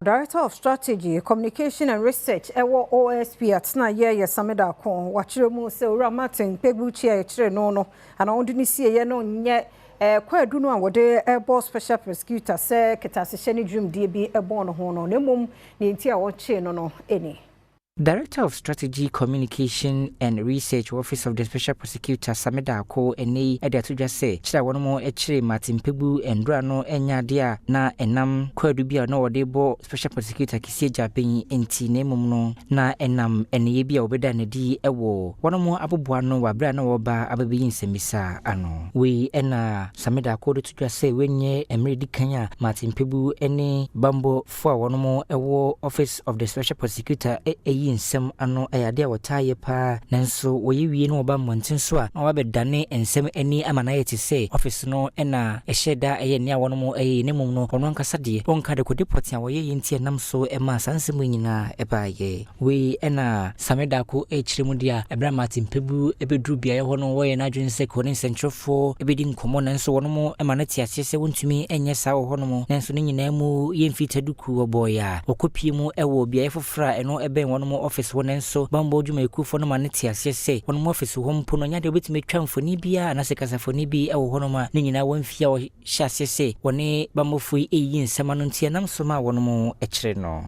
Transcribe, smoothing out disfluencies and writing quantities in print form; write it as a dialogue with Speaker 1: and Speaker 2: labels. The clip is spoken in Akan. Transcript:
Speaker 1: Director of Strategy, Communication and Research ɛwɔ OSP atenaeɛ yɛ Sammy Darko wakyerɛ mu sɛ Owura Martin Kpebu kyi a yɛkyerɛ no anaa wɔde ne sieɛ no nyɛ kwaadu no a wɔde ɛbɔ special prosecutor sɛ kɛtɛasehyɛ ne dwumadie bi ɛbɔ no ho no, na mmom ne nti a wɔkyee no ɛni.
Speaker 2: Director of Strategy, Communication and Research, Office of the Special Prosecutor, Sammy Darko, ɛnɛ yi de ato dwa sɛ kyerɛ a wɔn kyerɛ Martin Kpebu ndura no nyɛ adeɛ a na ɛnam kwaadu bi a na wɔde bɔ Special Prosecutor Kissi Agyebeng nti, na mmom no na ɛnam nneyɛ bi a wɔbɛda n'adi wɔ wɔn aboboa no wɔ abere a na wɔreba abɛbɛyi nsɛmmisa ano. Wei ɛna Sammy Darko de to dwa sɛ wɔnyɛ mmerɛ di kan a Martin Kpebu ne bambɔfoɔ a wɔn wɔ Office of the Special Prosecutor ɛyi nsɛm ano. Ɛyɛ adeɛ a wɔtaa yɛ paa, nanso wɔyɛ wie na wɔba mmɔnten so a, na wɔabɛdane nsɛm ani ama no ayɛ te sɛ office no ɛna ɛhyɛ da ɛyɛ nea wɔn ɛyɛ, ne mmom no ɔno ankasa deɛ ɔnka de kɔde pɔte a wɔyɛ yɛ nti ɛnam so ɛma saa nsɛm yi nyinaa ɛbaayɛ. Wei ɛna Sammy Darko ɛkyerɛ mu deɛ a ɛberɛ a Martin Kpebu ɛbɛduru beaeɛ hɔ no, wɔyɛ n'adwene sɛ kɔ ne nsɛntwerɛfoɔ ɛbɛdi nkɔmmɔ, nanso wɔn ɛma no te aseɛ sɛ wɔntumi ɛnyɛ saa wɔ hɔnom. Nanso ne nyinaa mu yɛmfi taduku wɔbɔɔyɛ a wɔkɔpie mu ɛwɔ beaeɛ foforɔ a ɛno ɛbɛn wɔn office hɔ, nanso bambɔ dwumayɛkufoɔ no ma no te aseɛ sɛ wɔn office hɔ mpo no nyɛ deɛ wobɛtumi atwa mfoni biara anaasɛ kasafoni bi ɛwɔ hɔnom a ne nyinaa wɔmfie a wɔhyɛ aseɛ sɛ wɔne bambɔfoɔ yi ɛyiyi nsɛm ano nti ɛnam so ma wɔn kyerɛ no.